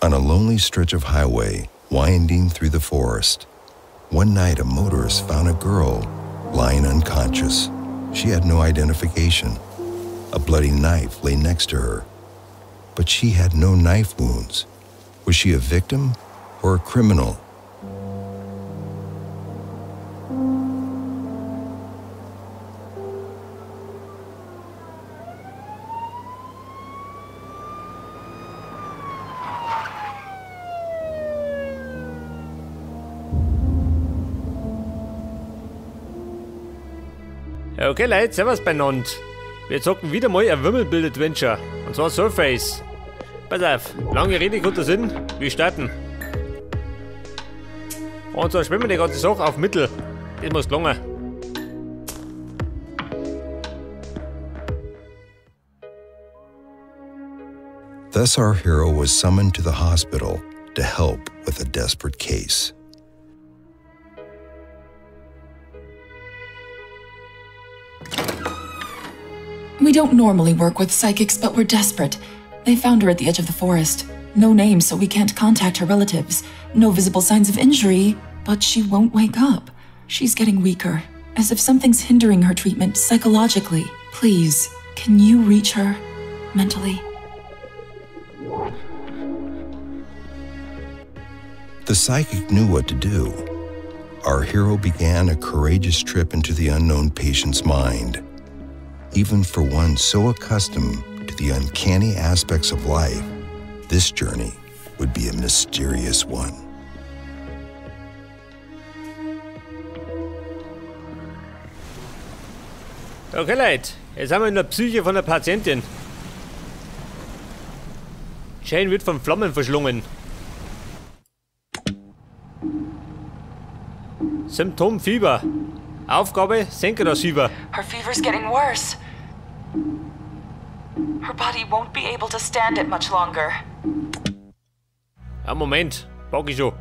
On a lonely stretch of highway winding through the forest, one night a motorist found a girl lying unconscious. She had no identification. A bloody knife lay next to her, but she had no knife wounds. Was she a victim or a criminal? Okay Leute, servus beieinander. Wir zocken wieder mal ein Wimmelbild-Adventure. Und zwar Surface. Pass auf, lange Rede, guter Sinn. Wir starten. Und zwar spielen wir die ganze Sache auf Mittel. Das muss gelungen. Thus our hero was summoned to the hospital to help with a desperate case. We don't normally work with psychics, but we're desperate. They found her at the edge of the forest. No name, so we can't contact her relatives. No visible signs of injury, but she won't wake up. She's getting weaker, as if something's hindering her treatment psychologically. Please, can you reach her mentally? The psychic knew what to do. Our hero began a courageous trip into the unknown patient's mind. Even for one so accustomed to the uncanny aspects of life, this journey would be a mysterious one. Okay Leute, jetzt haben wir in der Psyche von der Patientin. Jane wird von Flammen verschlungen. Symptom Fieber. Aufgabe, senke das Fieber. Her fever's getting worse. Her body won't be able to stand it much longer. Ja, Moment, pack ich schon.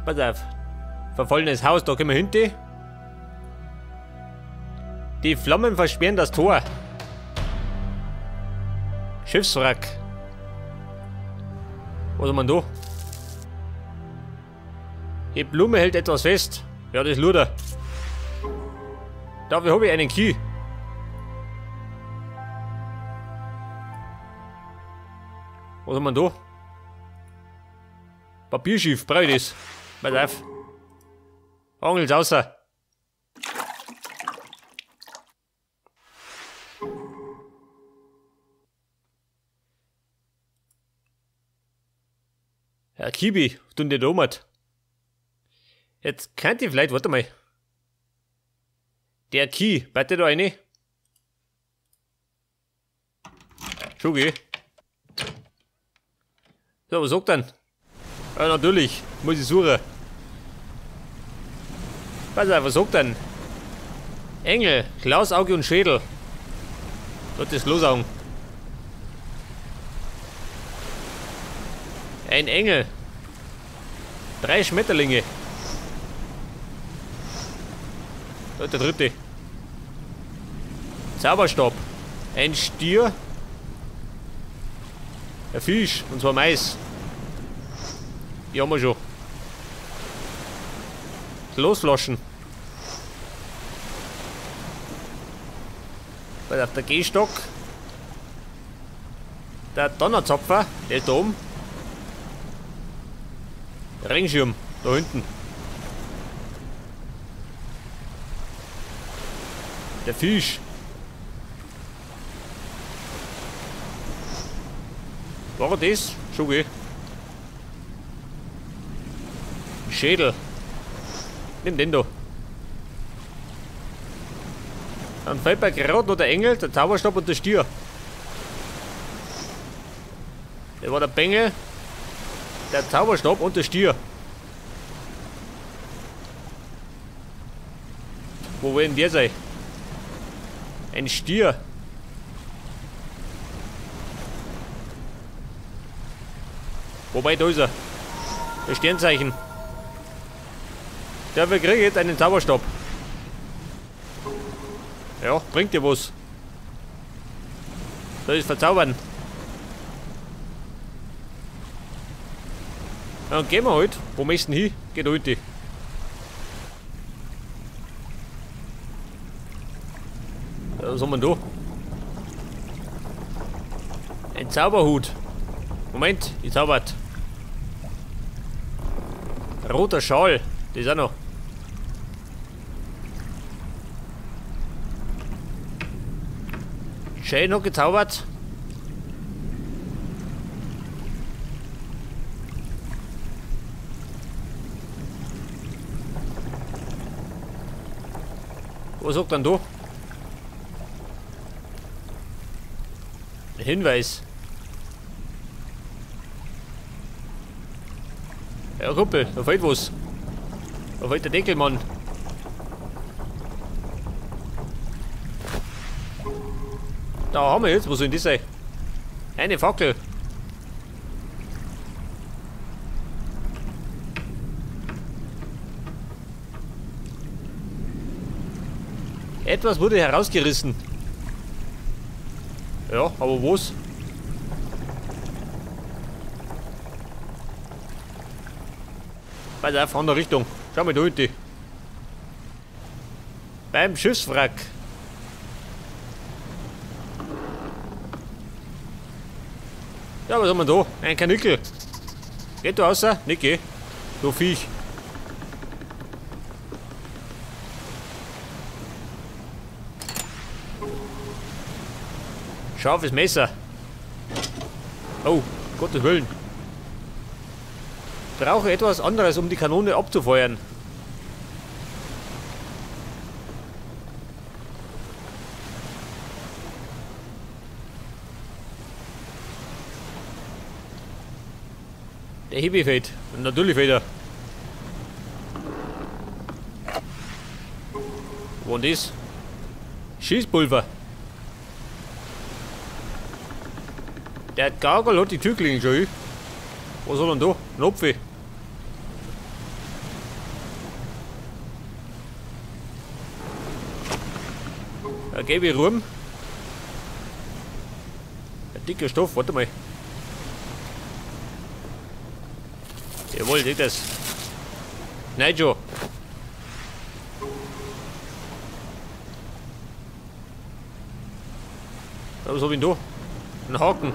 Pass auf. Verfallenes Haus, da können wir hinten. Die Flammen versperren das Tor. Schiffswrack. Was haben wir denn da? Die Blume hält etwas fest. Ja, das ist Luder. Dafür habe ich einen Key. Was haben wir denn da? Papierschiff, brauche ich das. Pass auf. Angel's außer. Herr Kibi, tun die Domat. Jetzt könnt ihr vielleicht, warte mal. Der Key, bitte da rein. Schon geh. So, was sagt denn? Ja, natürlich, muss ich suchen. Pass auf, was sagt denn? Engel, Klaus, Auge und Schädel. Wird das losaugen. Ein Engel. 3 Schmetterlinge. Da, der dritte. Zauberstab. Ein Stier. Ein Fisch, und zwar Mais. Die haben wir schon. Losflaschen. Pass auf, der Gehstock. Der Donnerzapfer, der ist da oben. Der Regenschirm, da hinten. Der Fisch. War das? Schon okay. Schädel. Nimm den da. Dann fällt bei gerade noch der Engel, der Zauberstab und der Stier. Der war der Bengel, der Zauberstab und der Stier. Wo will denn der sein? Ein Stier. Wobei, da ist er. Das Sternzeichen. Dafür kriege ich jetzt einen Zauberstab. Ja, bringt dir was. Soll ich verzaubern? Dann gehen wir halt. Wo möchten hin? Geht heute. Was haben wir denn da? Ein Zauberhut. Moment, ich zaubert. Roter Schal, das ist auch noch. Schön noch gezaubert. Was sagt denn da? Ein Hinweis. Ja, Kumpel, da fehlt was. Da fehlt der Deckel, Mann. Da haben wir jetzt, was soll denn das sein? Eine Fackel. Etwas wurde herausgerissen. Ja, aber was? Pass auf, andere Richtung. Schau mal da hinten. Beim Schiffswrack. Ja, was haben wir da? Ein Kanickel. Geht du raus? Nicht geh. Du Viech. Scharfes Messer. Oh, Gottes Willen. Brauche etwas anderes, um die Kanone abzufeuern. Der Hibi fehlt. Natürlich fehlt er. Wo denn das? Schießpulver. Der Gargel hat die Türklinge schon. Was hat er denn da? Ein Apfel. Da gebe ich Ruhm. Ein dicker Stoff, warte mal. Jawohl, seht das. Nein, schon. Was hab ich denn da? Ein Haken.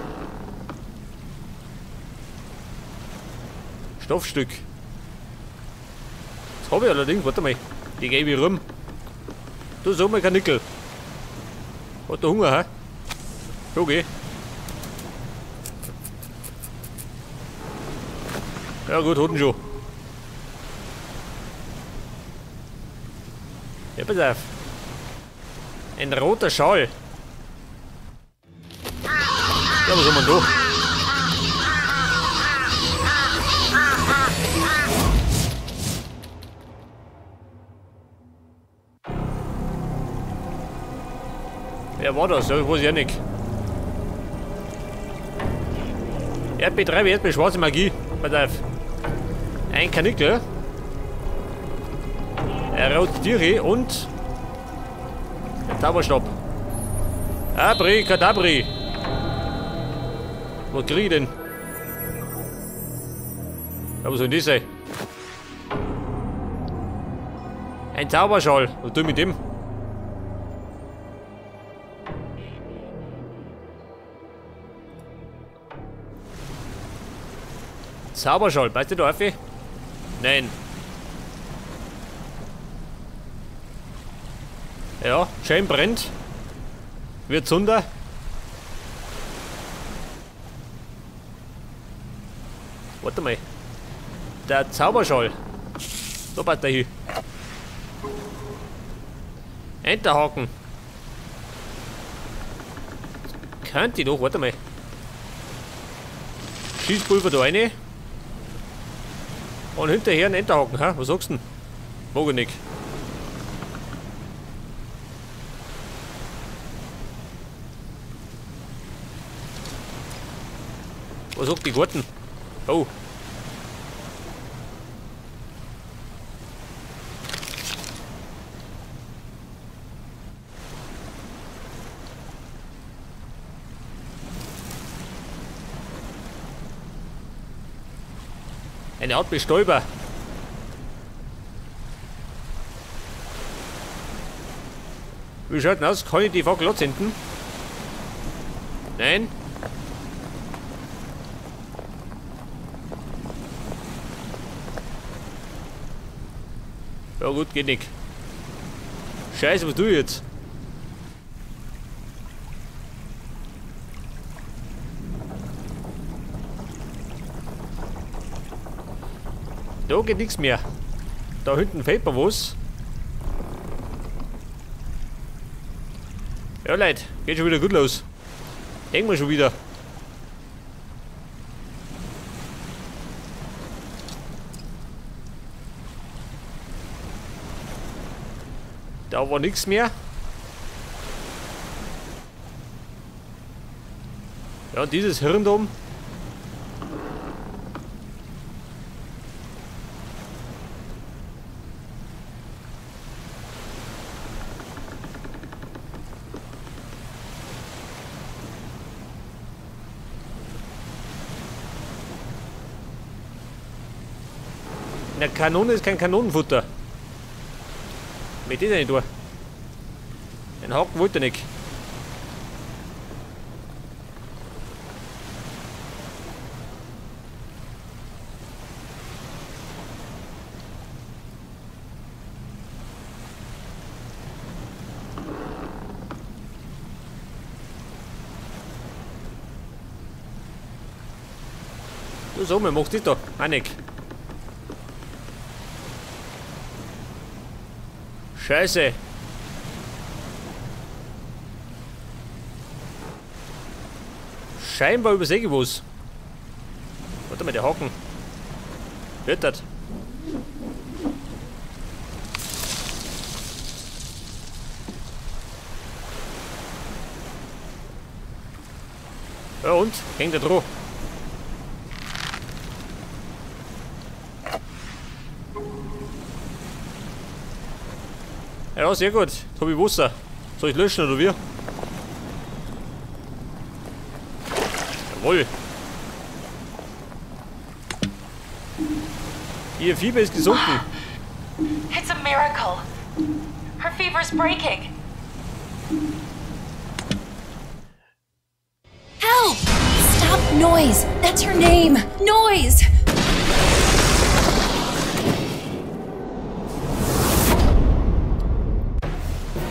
Stoffstück. Das habe ich allerdings, warte mal. Die gebe ich rum. Du sag mal kein Nickel. Hat der Hunger, hä? Okay. Ja gut, hat ihn schon. Ja, pass auf. Ein roter Schal. Ja, was haben wir denn da? Wer war das? Ja, weiß ich ja nicht. RP3, RP schwarze Magie. Pass auf. Ein Kanickel. Ein rote Tiere und ein Zauberstab. Abrikadabri. Was krieg ich denn? Ja, was soll denn das sein? Ein Zauberschal. Was tue ich mit dem? Zauberschal, passt der da auf? Nein. Ja, schön brennt. Wird Zunder. Warte mal. Der Zauberschal. So passt der hin. Enterhaken. Könnte ich doch, warte mal. Schießpulver da rein. Und hinterher ein Enterhaken, hä? Was sagst du denn? Mag ich nicht. Was sagt die Garten? Oh. Eine Art Bestäuber. Wie schaut denn aus? Kann ich die Fackel anzünden? Nein? Ja gut, geht nicht. Scheiße, was tue ich jetzt? Da geht nichts mehr. Da hinten fehlt mir was. Ja Leute, geht schon wieder gut los. Hängen wir schon wieder. Da war nichts mehr. Ja, und dieses Hirndom. Eine Kanone ist kein Kanonenfutter. Mit das nicht tun. Den Haken wollte er nicht. Du so, man macht das da. Auch nicht. Scheiße. Scheinbar übersehe ich was. Warte mal, der Haken. Wird das? Ja und? Hängt der dran. Ja, sehr gut. Jetzt hab ich Wasser. Soll ich löschen oder wie? Jawohl. Ihr Fieber ist gesunken. It's a miracle. Her fever's breaking. Help! Stop noise. That's her name. Noise.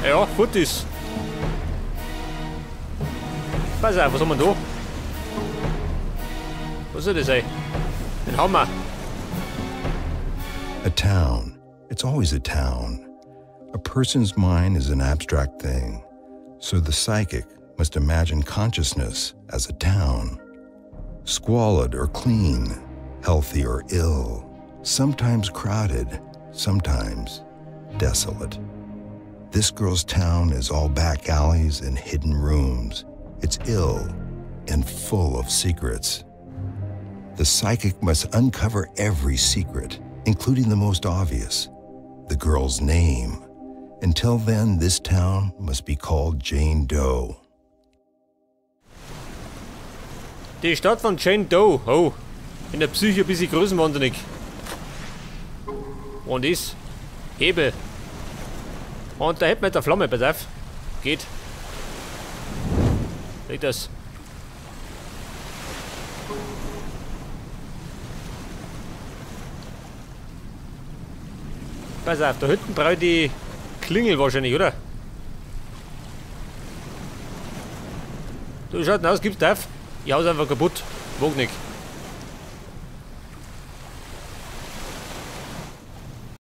Ja, fort ist. Pass auf, was haben wir da? Was soll das sein? Den Hammer. A town. It's always a town. A person's mind is an abstract thing. So the psychic must imagine consciousness as a town. Squalid or clean, healthy or ill, sometimes crowded, sometimes desolate. This girl's town is all back alleys and hidden rooms. It's ill and full of secrets. The psychic must uncover every secret, including the most obvious, the girl's name. Until then, this town must be called Jane Doe. Die Stadt von Jane Doe. Oh, in der Psyche ein bisschen größenwahnsinnig. Und ist Hebel. Und da hätten wir jetzt eine Flamme, pass auf. Geht. Legt das. Pass auf, da hinten brauche ich die Klingel wahrscheinlich, oder? Du, schaut aus, gibt's auf. Ich hau's einfach kaputt. Wog nicht.